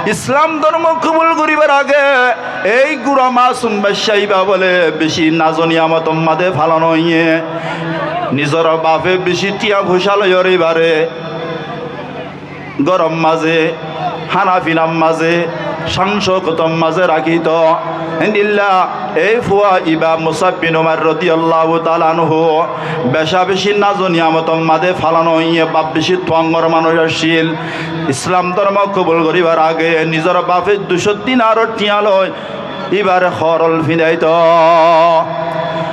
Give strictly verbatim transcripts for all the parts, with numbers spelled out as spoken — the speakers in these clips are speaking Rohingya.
Islam dórmo kobul goríbar age ei gura masum baccá íba bóle bicí nazo niyamotor mazé falon óiye. Nizor bafe bicí tiañ foicá loiyóre íbare góror mazé, hána finar mazé, cán cókotor mazé rakíto. Héndilla ei fua íba Musab bin Umair rodiyallahu taala anhu becá bicí nazo niyamotor mazé falon óiye, baf bicí tuañgor manúic accíl. Islam dórmo kobul goríbar age nizor bafe duicó dinaror tiañ loi íbare hórol fiñdaito.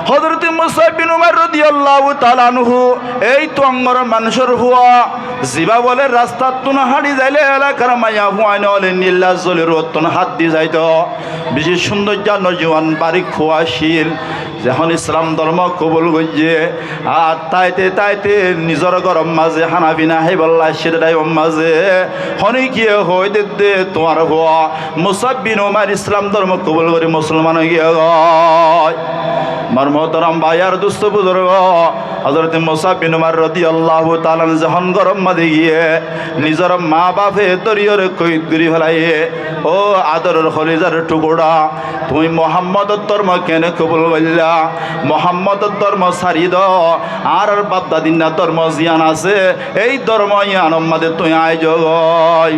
Hozorot Musab bin Umair rodiyallahu taala anhu ei tuañgor manúicor fua, zibá bóle rastattún háñçi zaile elakar maiyafuain ókkole nilla zoliruttún hát di zaito. Bicí cúndoijja nojuwan barík fua accíl. Zehón Islam dórmo kobul goijjé, ar táite táite nizor góror mazé hána fina háibolla aiccé dé thaimor mazé honíkiye hoói dedde, tuáñr fua Musab bin Umair Islam dórmo kobul gorí musolman ói giyói. Mor muhtaram bái ar dustó buzurgó, Hozorot Musab bin Umair rodiyallahu taala anhu zehón góror mazé giyé, nizor maa bafe dóriyóre koid gorí félaiye, "Ó adoror holizar thukura, tuñí Muhammodor dórmo kene kobul goillá? Muhammodor dórmo sári do, añárar bafdadinna dórmo ziyán asé, ei dórmo yíanor mazé tuñí aái zogói."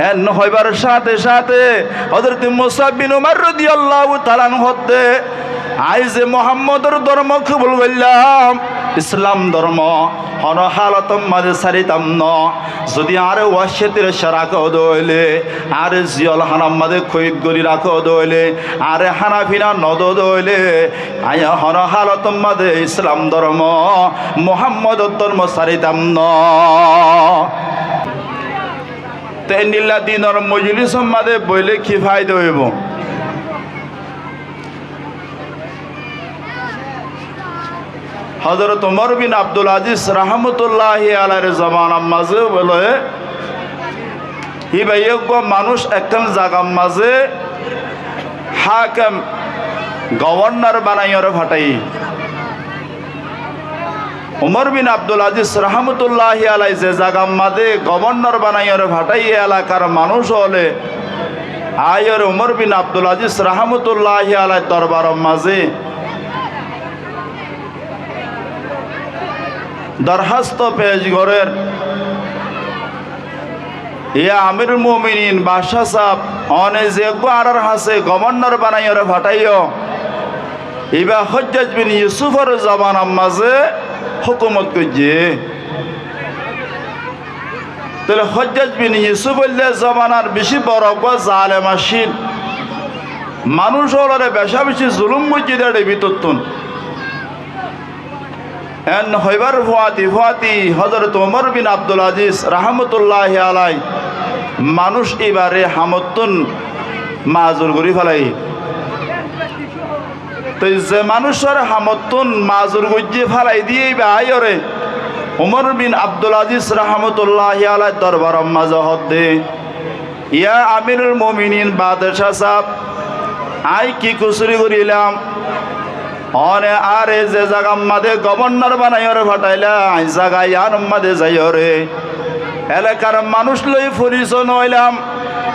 En hoibar cáñte cáñte Hozorot Musab bin Umair rodiyallahu taala anhu hoódde, "Aññí ze Muhammodor dórmo kobul goillám, Islam dórmo, honó hálotor mazé sáritam noó. Zodi añáre waccé tiracca rakó dé óile, añáre ziyol hánar mazé koid gorí rakó dé óile, añáre hána fina nodó dé óile, aññí honó hálotor mazé Islam dórmo, Muhammodor dórmo sáritam noó." Te endilla dinor mojlisor mazé boile ki faida óibo? Hozorot Umar bin Abdul Aziz rahmatullahi alaihir zomanar mazé bóle, íba eggúa manúic ekkán zagar mazé hákem, gobornor banaiyóre fatháiye. Umar bin Abdul Aziz rahmatullahi alaih ze zagar mazé gobornor banaiyóre fatháiye, elakar manúic ókkole aáiyore Umar bin Abdul Aziz rahmatullahi alaih dorbaror mazé dorhásto pec gorér, "Yá Amirul Muminin, baccá saab, one ze eggúa añárar hañsé gobornor banaiyóre fatháiyo, íba Hójjaj bin Yusufor zomanar mazé hókumot goijjé." Tóile Hójjaj bin Yusuf óilde zomanar bicí boro eggúa zalem accíl. Manúic ókkolore becá bicí zulúm goijjé dé dhibítottún. En hoibár fuañti fuañti Hozorot Umar bin Abdul Aziz rahmatullahi alaih manúic íbaré hamottún mazur gorí félaiyé. Toi ze manúiccúare hamottún mazur goijjé félai diyé íba aáiyoré Umar bin Abdul Aziz rahmatullahi alaih dorbaror mazé hoódde, "Yá Amirul Muminin, badcá saab, aññí ki kusúri gorílam? One añáre ze zagar mazé gobornor banaiyóre fatháila, aññí zaga yíanor mazé zaiyóre elakar manúic loi forisó noóilam,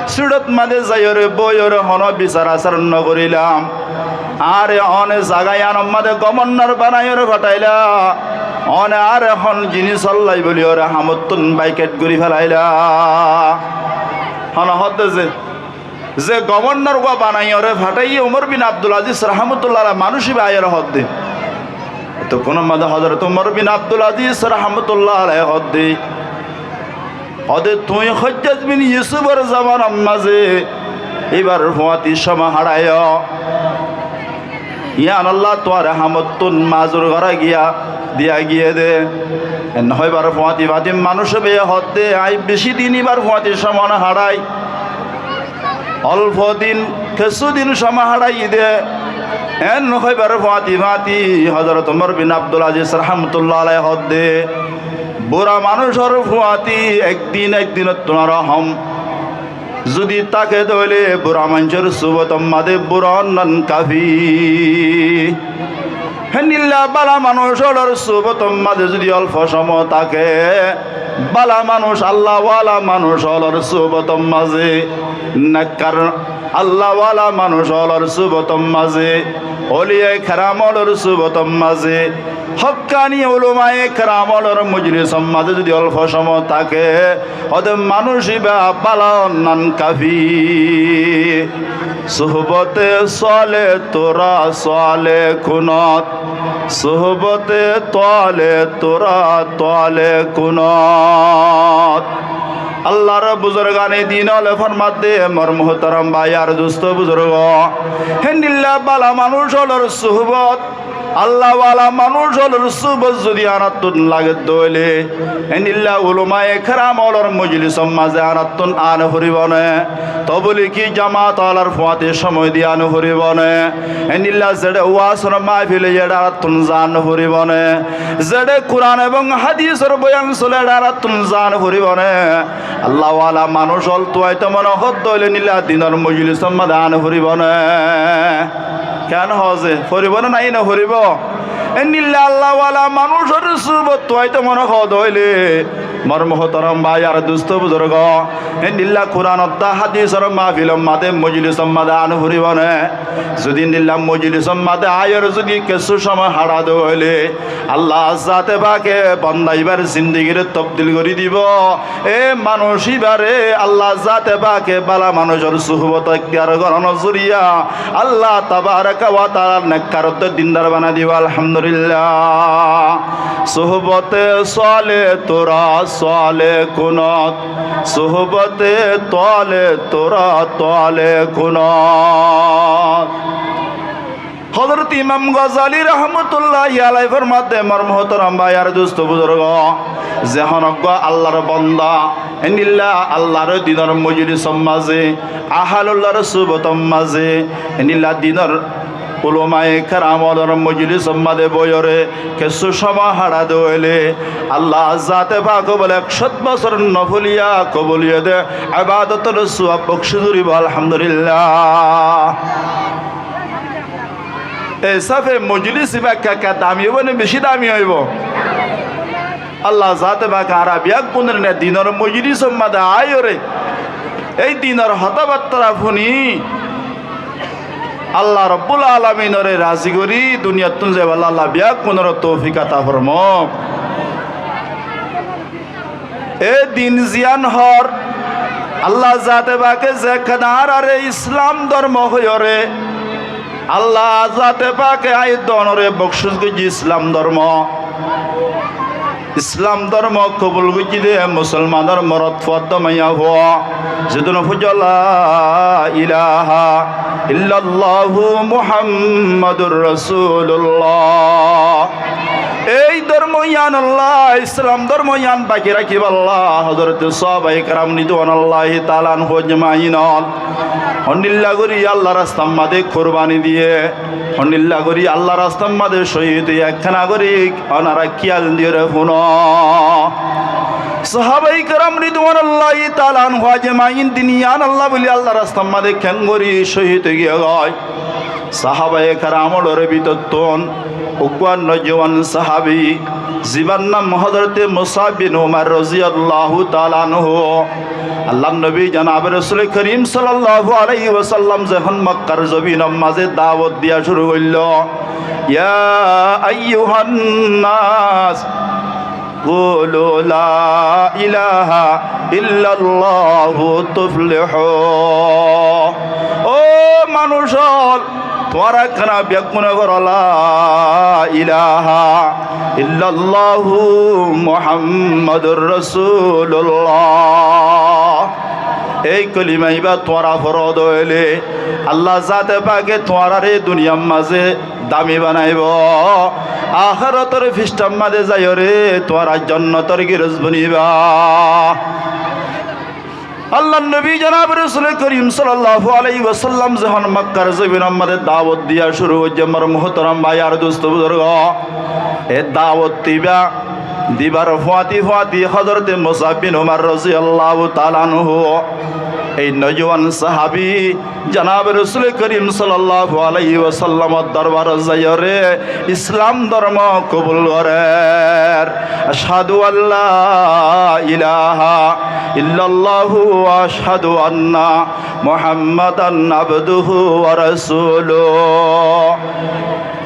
síçot mazé zaiyóre bóiyoré honó bisar asár nogorílam. Añáre one zaga yíanor mazé gobornor banaiyóre fatháila, one añáre hon jinísollá bóliyoré hamottún baiket gorí félaila." Hone hoódde ze, ze gobornor gúa banaiyóre fatháiye Umar bin Abdul Aziz rahmatullahi alaih, manúic íba aáiyoré hoódde. Ettókkónor mazé Hozorot Umar bin Abdul Aziz rahmatullahi alaih hoódde, hoódde, "Tuñí Hójjaj bin Yusufor zomanar mazé íbar fuañti cómo haçáiyo, yíanollá tuáñre hamottún mazur gorá giya, diya giyé dé." En hoibár fuañti fuañti manúic íbaye hoódde, "Aññí bicí din íbar fuañti cómo nohaçái. Olfo din, kessú din cómo haçáiyi dé." En hoibár fuañti fuañti Hozorot Umar bin Abdul Aziz rahmatullahi alaih hoódde, "Bura manúicor fuañti ek din ek dinottún aró hom. Zudi táke dé óile bura maincór subotor mazé bura ónnan kafi. Héndilla bála manúic ókkolor subotor mazé zudi olfo cómo táke, Bála manúic, Allahwala manúic ólor suhbótor mazé, nekkar Allahwala manúic ólor suhbótor mazé, ouliyaye keram ólor suhbótor mazé, hókkani ulamaye keram ólor mojlisor mazé zodi olfo cómot táke, óde manúic íba bála ónnan kafi. Suhbóte sóale tura sóale kunót, suhbóte tóale tura tóale kunót. Allar buzurgane din óle formadde, mor muhtaram bái ar dustó buzurgó, héndilla bála manúic ólor suhbót, Allahwala manúic ólor suhbót zodi añárattún lagedde óile, héndilla ulamaye keram ólor mojlisor mazé añárattún aána foribó né? Tobligi jamaat ólor fuáñti cómoi di aána foribó né? Héndilla zeçé wazor mahfil óiye, eçé añárattún zaa foribó né? Zeçé Kuran ebong hadisor boyan sole, eçé añárattún zaa foribó né? Allahwala manúic ól tuáñito mone hoódde óile héndilla dinor mojlisor mazé aána foribó né? Keén hoó ze, foribó né nái noforibó? Héndilla Allahwala manúicor suhbót tuáñito mone hoódde óile, mor muhtaram bái ar dustó buzurgó, héndilla Kuran ottá hadisor mahfilor mazé, mojlisor mazé aána foribó né? Zodi héndilla mojlisor mazé aáiyoré zodi kessú cómoi háçade óile, Allah zaate pake bonda íbar zindigiré tobdil gorí dibó. E manúic íbaré Allah zaate pake bála manúicor suhbót ektiyar gorónor zoriya Allah tabaraka wa taalar nekkar ottú dindar banai dibó. Alhamdulillah. Suhbóte sóale tura sóale kunót, suhbóte tóale tura tóale kunót. Hozrot Imam Gozali rahmatullahi alaihi formadde, mor muhtaram bái ar dustó buzurgó, ze honó uggwá Allar bonda héndilla Allar dinor mojlisor mazé, ahalullar suhbótor mazé, héndilla dinor ulamaye keram ólor mojlisor mazé boiyoré kessú cómoi háçade óile, Allah zaate pake bóle ek cót bosór nofoliya kobuliyot de ebadotor suwab bokcí dibó. Alhamdulillah. E hísafe mojlis íba ekka ekka dami óibo né bicí dami óibo? Allah zaate pake añára beggúnore dinor mojlisor mazé aáiyoré ei dinor hotábattara fúni Allah Rabbul Alaminore razi gorí duniyattún zaibálla Allah beggúnore toufik ata formouk. E din ziyán hoór, Allah zaate pake ze ekkán añárare Islam dormo hoiyóre, Allah zaate pake añí donoré bokcúc goijjé Islam dormo. Islam dormo kobul goijjé de musolmanor morot fua de maiya fua, zedún foijjó la ilaha illallahu Muhammadur Rasulullah. Ei dormo yián Allah, Islam dormo yián baki rakibálla Hozrote sahabaye keram ridwanullahi taala anhum ajmain hondilla gorí Allar rastar mazé kurbani diye, hondilla gorí Allar rastar mazé cóhid óiye, ekkána gorí onara kiyal diyoré fúno. Sahabaye keram ridwanullahi taala anhum ajmain din yián Allah buli Allar rastar mazé keéngorí cóhid ói giyé goi. Sahabaye keramor bútottu uggwá nojuwan sahabi, zibar nam Hozrote Musab bin Umar roziyallahu taala anhu, Allar nobi jonabe Rosule Korim sallallahu alaihi wasallam zehón Makkar zobinor mazé dawot diya cúru goilló, ya ayyuhan nas, Qulu la ilaha illallahu tuflihu. Ó manúic ól, tuáñra ekkána beggúne hoó la ilaha illallahu Muhammadur Rasulullah. Ei kolima ibá tuáñra foró de óile, Allah zaate pake tuáñrare duniyar mazé dami banaibó. Ahérator fisthar mazé zaiyóre tuáñra jonnotor girós bonibá. Allar nobi jonabe Rosule Korim sallallahu alaihi wasallam zehón Makkar zobinor mazé dawot diya cúru goijjé, mor muhtaram bái ar dustó buzurgó, e dawot ibá dibar fúañti fúañti Hozrote Musab bin Umar roziyallahu taala anhu Ei nojuwan sahabi janabe Rosule Korim sallallahu alaihi wasallamor dorbarot zaiyóre Islam dormo kobul gorer. Ashhadu an la ilaha illallahu wa ashhadu anna Muhammadan abduhu wa rasuluh.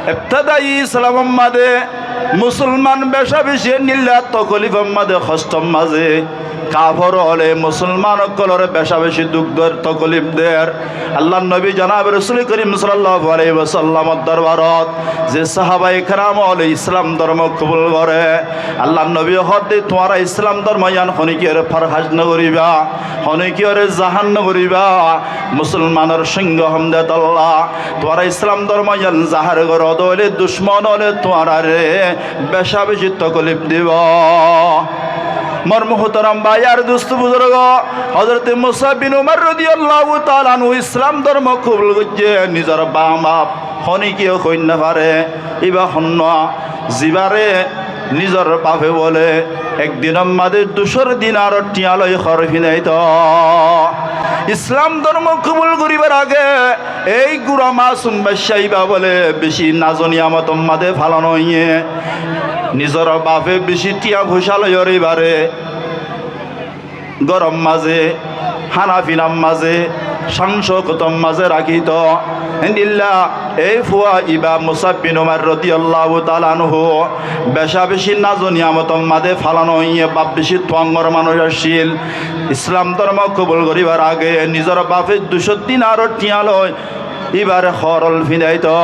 Ebtedai Islamor mazé musolman beca beci nilla tokolifor mazé, hostor mazé, kafor ókkole musolman ókkolore beca beci duk der, tokolif der. Allar nobi janabe Rosule Korim sallallahu alaihi wasallamor dorbarot ze sahabaye keram ókkole Islam dormo kobul gore, Allar nobi hoódde, tuáñra Islam dormo yián honókiyóre farhaj no goriba, honókiyóre zahar no goriba. Musolmanor songge hom de tolla, tuáñra Islam dormo yián zahar goró de óile ducmon ókkole tuáñrare beca beci tokolif dibo. Mor muhtaram bái ar dustó buzurgo, Hozrote Musab bin Umar rodiyallahu taala anhu Islam dormo kobul goijje, nizor baf honókiye hoi no fare, iba honnúa, zibare nizor bafe bole ek dinor mazé ducó dinar tiañ loi hór finaito. Islam dormo kobul goribar age ei gura masum bacca iba bole beci nazo niyamotor mazé falon óiye. Nizor bafe beci tiañ foicá loiyóre ibare góror mazé, hána finar mazé, cán cókotor mazé rakíto. Héndilla ei fua iba Musab bin Umar rodiyallahu taala anhu beca beci nazo niyamotor mazé falon óiye, baf beci tuañgor manúic accíl. Islam dormo kobul goribar age nizor bafe ducó dinar tiañ loi ibare hór ól finaito.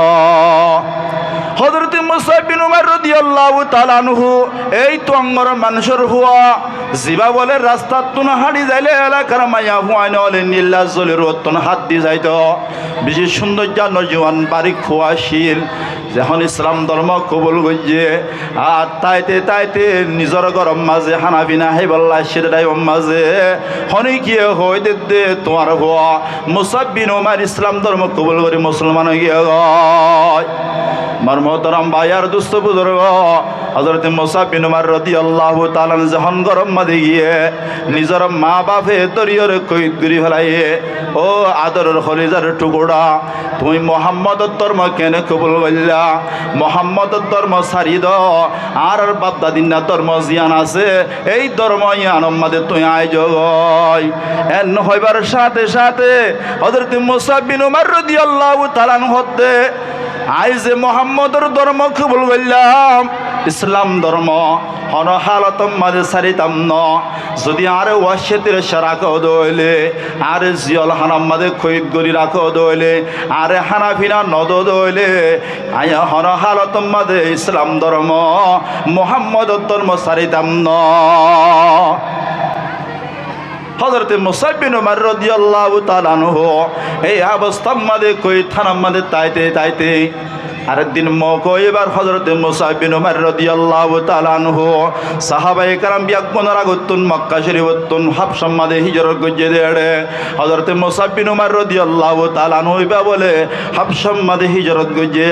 Hozrote Musab bin Umar rodiyallahu taala anhu ei tuañgor manúcor fua, ziba bole rastattún háñçi zaile elakar maiyafuain ókkole nilla zolirottún hát di zaito. Beci cúndoijja nojuwan barik fua accíl. Zehón Islam dormo kobul goijje, ar táite táite nizor góror mazé hána fina háibolla aiccé de thaimor mazé honókiye hoi dedde, tuáñr fua Musab bin Umar Islam dormo kobul gori musolman ói giyói. Mor muhtaram bái ar dustó buzurgo, Hozrote Musab bin Umar rodiyallahu taala anhu zehón góror mazé giyé, nizor ma bafe dóriyóre koid gori félaiye. Ó adoror holizar thukura, tuñí Muhammodor dormo kene kobul goilla? Muhammodor dormo sári do, añárar bafdadinna dormo ziyán asé, ei dormo yiánor mazé tuñí aái zogói. En hoibar cáñte cáñte Hozrote Musab bin Umar rodiyallahu taala anhu hoódde, añí ze Muhammodor dormo kobul goillam, Islam dormo, honó hálotor mazé sáritam no. Zodi añáre waccé tirecca rakó de óile, añáre ziyolhánar mazé koid gori rakó de óile, añáre hána fina no do de óile, añí honó hálotor mazé Islam dormo, Muhammodor dormo sáritam no. Hozrote Musab bin Umar rodiyallahu taala anhu ei obostár mazé koid hánar mazé táite táite arek din mouka óibar Hozrote Musab bin Umar rodiyallahu taala anhu sahabaye keram beggúnor agottún Mokka córifottún Hábcar mazé hijrot goijjé de ére. Hozrote Musab bin Umar rodiyallahu taala anhu iba bole Hábcar mazé hijrot goijjé.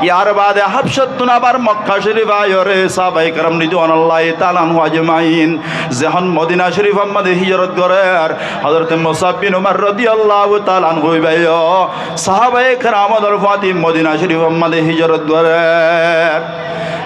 Yar baade Hábcattún abar Mokka córif aiyóre sahabaye keram ridwanullahi taala anhum ajmain zehón Modina córifor mazé hijrot gorer, Hozrote Musab bin Umar rodiyallahu taala anhu ibayo sahabaye keramor fúañti Modina córifor mazé hijrot gorer.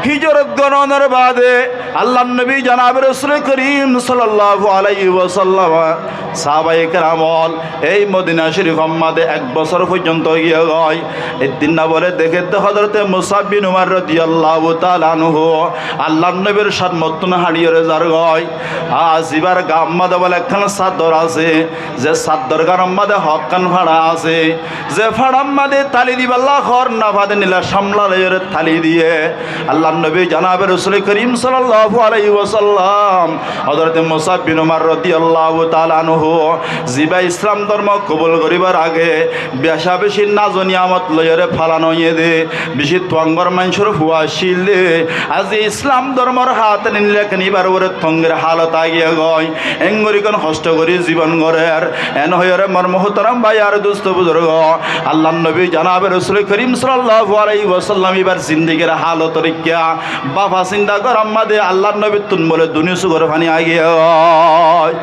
Hijrot gorónor baade Allar nobi janabe Rosule Korim sallallahu alaihi wasallam sahabaye keram ókkol ei Modina córifor mazé ek bosór foijjonto giyói. Ek din na bole dekédde Hozrote Musab bin Umar rodiyallahu taala anhu Allar nobir cámottún háñçiyóre zargói. Ar zibar gaar mazé bole ekkán saddor asé, ze saddor gánor mazé hokkán fañça asé, ze fañçar mazé tali dibálla hoór no fade nila cámla loiyóre tali diyé. Allar nobi janabe Rosule Korim sallallahu alaihi wasallam Hozrote Musab bin Umar rodiyallahu taala anhu ziba Islam dormo kobul goríbar age beca beci nazo niyamot loiyóre falan óiye de, beci tuañgor maincór fua accíl de, aijja Islam dormor háte nile kene ibar uore tongir hálot aigiyói, engorí kene hoctho gorí zibon gorér. En hoiyóre mor muhtaram bái ar dustó buzurgó, Allar nobi janabe Rosule Korim sallallahu alaihi wasallam ibar zindigir hálot rikká bafa sinta gorar mazé Allar nobittún bole duni sukor faní aigiyói.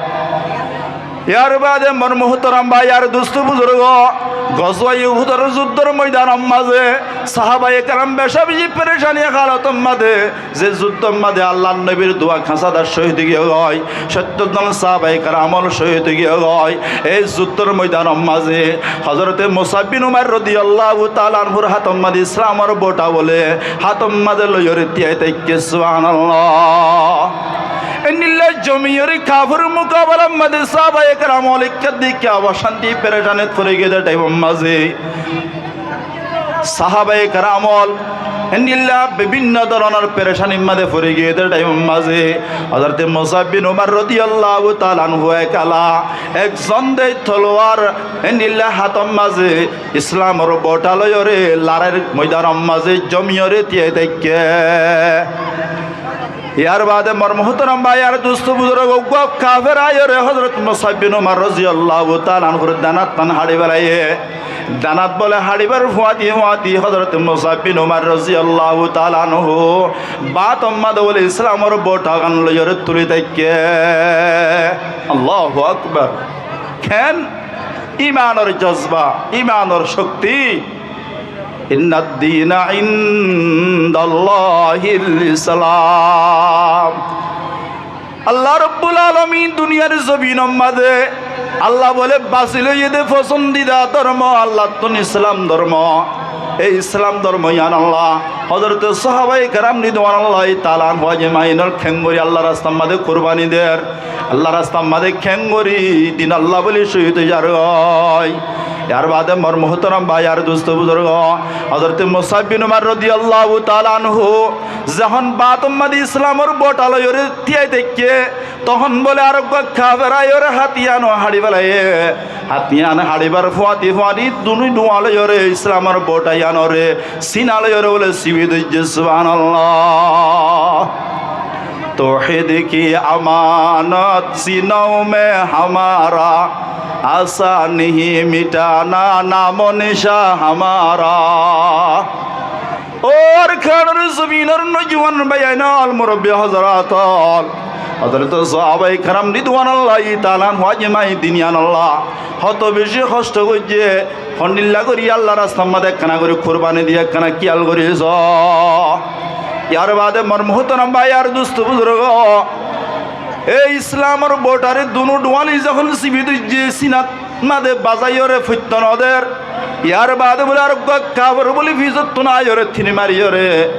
Yar baade mor muhtaram bái ar dustó buzurgó, gozwaye Uhudor zuddór moidanor mazé sahabaye keram beca beci perecani halotor mazé, ze zuddór mazé Allar nobir duwa kañsadar cóhid ói giyói, sóttor zon sahabaye keram ol cóhid ói giyói. Ei zuddór moidanor mazé Hozorote Musab bin Umar rodiyallahu taala anhur hátor mazé Islamor bota bole hátor mazé loiyóre tiyai táikke, subhanallah. Endilla zomiyóre kaferor mukabelar mazé sahabaye keram ol ikká dikká ocanti perecanit fori giyé de thaimor mazé sahabaye keram ol endilla bibinno dóronor perecanir mazé fori giyé de thaimor mazé Hozorote Musab bin Umar rodiyallahu taala anhu ekala ek zon de tolowar endilla hátor mazé Islamor bota loiyóre larair moidanor mazé zomiyóre tiyai táikke. Yar baade mor muhtaram bái ar dustó buzurgó, uggwá kafer aiyóre Hozorot Musab bin Umar rodiyallahu taala anhur danat tán haçi félaiye. Danat bole haçibar fuáñti fuáñti Hozorote Musab bin Umar rodiyallahu taala anhu bátor mazé bole Islamor bota gán loiyóre tuli táikke. Allahu Akbar. Ken? Imanor jozba, imanor cokti. Innad dina indallahil Islam. Allah Rabbul Alamin duniyar zobinor mazé Allah bole basi loiyé de fosondida dormo Allattún Islam dormo. Ei Islam dormo yián Allah Hozorote sahabaye keram ridwanullahi taala anhum ajmainor kengori Allar rastar mazé kurbani der. Allar rastar mazé kengori din Allah buli cóhid ói zargói. Yar baade mor muhtaram bái ar dustó buzurgó, Hozorote Musab bin Umar rodiyallahu taala anhu zehón bátor mazé Islamor bota loiyóre tiyai táikke, tohón bole areggwá kafer aiyóre hát yián ó haçi félaiye. Hát yián haçibar fuáñti fuáñti dunú duwa loiyóre Islamor bota yiánoré sina loiyóre bole sibi doijje, subhanallah. توحید کی امانت سینوں میں ہمارا، آساں نہیں مٹانا نام و نشاں ہمارا۔ Ó Arkanor zobinor nojuwan báiyain ol, murobbi Hozorat ol, Hozorote sahabaye keram ridwanullahi taala anhum ajmain din yián Allah hoto beci hoctó goijjé, hondilla gori Allar rastar mazé ekkána gori kurbani diye ekkána kiyal gori só. Yar baade mor muhtaram bái ar dustó buzurgó, ei Islamor botare dunú duwali zehón sibi doijje, sinat mazé bazaiyóre foitto no der. Yar baade bole areggwá kafer bole fisottún aiyóre tini mariyóre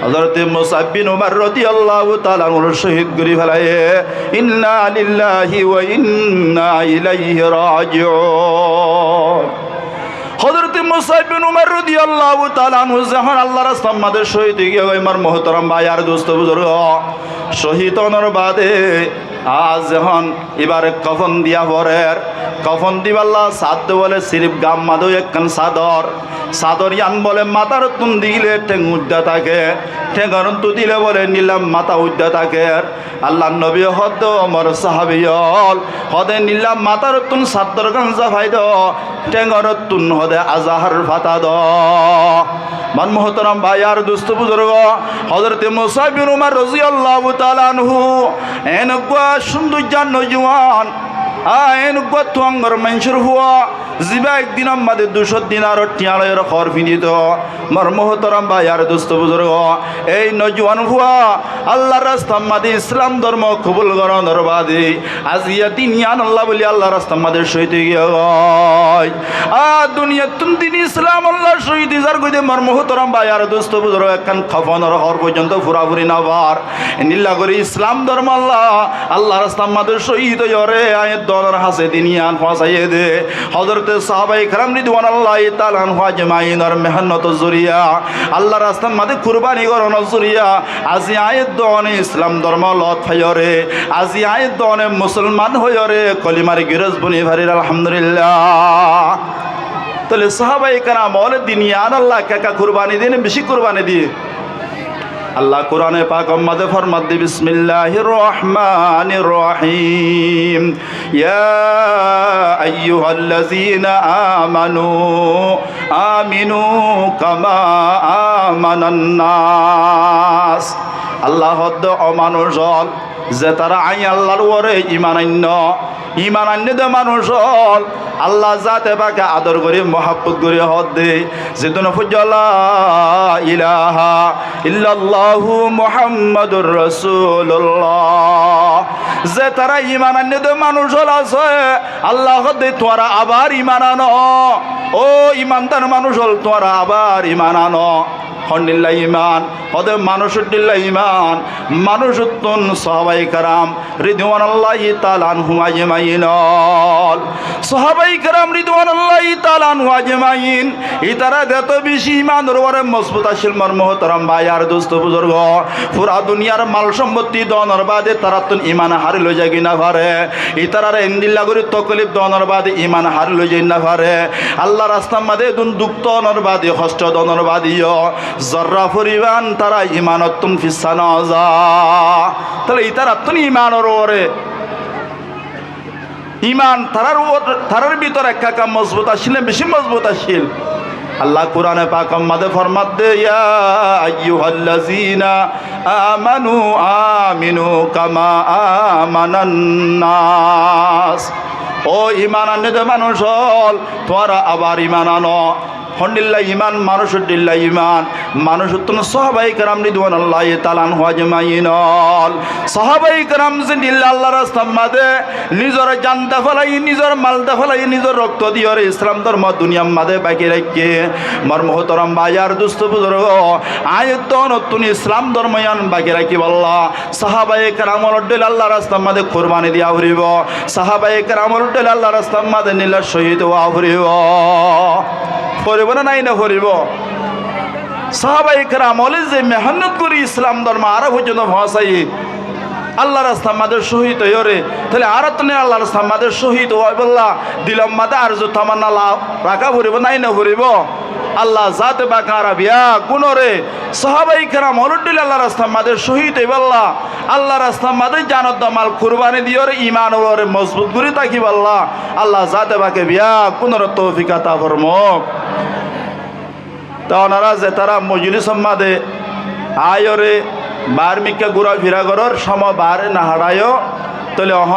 Hozorote Musab bin Umar rodiyallahu taala anhuré cóhid gori félaiye. Inna lillahi wa inna ilaihi rajiun. Hozorote Musab bin Umar rodiyallahu taala anhu zehón Allar rastar mazé cóhid ói giyói, mor muhtaram bái ar dustó buzurgó, cóhid ónor baade Añí zehón ibáre kofón diya forer, kofón dibálla sadde bóle sirif gammá dói ekkán sador. Sador yían bóle matárottún dile théng uddá táke, théngorottún dile bóle nilla matá uddá táker. Allar nobi hoódde, ó mor sahábi ókkol, hoódde nilla matárottún sadorgán zafai do, théngorottún hoódde azahár fata do. Mor muhtaram bái ar dustó buzurgó, Hozróte Musab bin Umar roziyallahu taala anhu, eén uggúa cúndujja nojuwan, a eén uggúa tuáñgor maincór fua, zibá ek dinor mazé ducó dinaror thiañ loiyóre hoór fiñdito. Mor muhtaram bái ar dustó buzurgó, éi nojuwan fua Allar rastar mazé Islam dormo kobul gorónor baade aziya din yíanolla bóli Allar rastar mazé cóhid ói giyói. A duniyattún din Islamolla cóhid ói zargói de mor muhtaram bái ar dustó buzurgó, ekkán kofónor hoór foijjonto furafuri nofor. Endilla gorí Islam dormolla Allar rastar mazé cóhid óiyore aññí donor hañsé din yían foóñsaiyé de. Hozróte sahábaye keram ridwanullahi taala anhum ajmainor mehénnotor zoriya, Allar rastar mazé kurbani gorónor zoriya, azi aññí done Islam dormo lot faiyóre, azi aññí done musolman óiyore kolimar girós boni farir, alhamdulillah. Tóile sahábaye keram ókkole din yíanolla ekka ekka kurbani diye né beci kurbani diye? Allah Kurane Pakor mazé formadde, bismillahir rohmanir rohim. يا أيها الذين آمنوا آمنوا كما آمن الناس. Allah hoódde, ó manúic ókkol, Ze tará añí Allar uore iman ainno, iman ainno de manúc ól, Allah zate pake ador gorí, muhábbot gorí hoódde, zedún foijjó la ilaha illallahu Muhammadur Rasulullah. Ze tará iman ainno de manúc ól asé, Allah hoódde, tuáñra abar iman ano. Ó imandar manúc ól, tuáñra abar iman ano. Hondilla iman, hóde manúcoddilla iman, manúcottún sahábaye keram ridwanullahi taala anhum ajmain ól. Sahábaye keram ridwanullahi taala anhum ajmain, itará de eto beci imanor uore mozbut accíl, mor muhtorom bái ar dustó buzurgó, fura duniyar mal sompotti doonor baade tarattún iman hári loi zai goi no fare. Itarare endilla gorí toklif doonor baade iman hári loi zai no fare. Allar rastar maze edún duk doonor baade, hoctó doonor baade yó zorra foriman tará imanottún fissá no za. Tóile itarattún imanor uore, iman tarár uore, tarár bútore ekka ekka mozbut accíl né, beci mozbut accíl. Allah Kurane pakor maze formadde, ya ayyuhallazina amanu aminu kama amanan nas. Ó iman ainno de manúc ól, tuáñra abar iman ano. Hondilla iman, manúcoddilla iman, manúcottún sahábaye keram ridwanullahi taala anhum ajmain ól. Sahábaye keram zendilla Allar rastar maze nizor jan de félaiye, nizor mal de félaiye, nizor rokto diyóre Islam dormo duniyar maze baki raikké, mor muhtorom bái ar dustó buzurgó, añí toónottún Islam dormo yián baki rakíbolla sahábaye keram óloddilla Allar rastar maze kurbani diya foribo. Sahábaye keram óloddilla Allar rastar maze nilla cóhid ówa foribo. Foribo né nái no foribo? Sahábaye keram óle ze mehénnot gorí Islam dormo añára foijjonto foóñsaiye, Allar rastar maze cóhid óiyore, tóile añárattún Allar rastar maze cóhid óibolla dilor maze arzu tamanna la-, raká foribo nái no foribo? Allah zate pake añára beggúnore sahábaye keram óloddilla Allar rastar maze cóhid óibolla, Allar rastar maze jan de mal kurbani diyóre imanor uore mozbut gorí tákibolla Allah zate pake beggúnore toufik ata formouk. Te onora ze tará mojlisor maze aiyóre baár mikká gura fira gorór, cómo baáre no haçáiyo, tóile ehón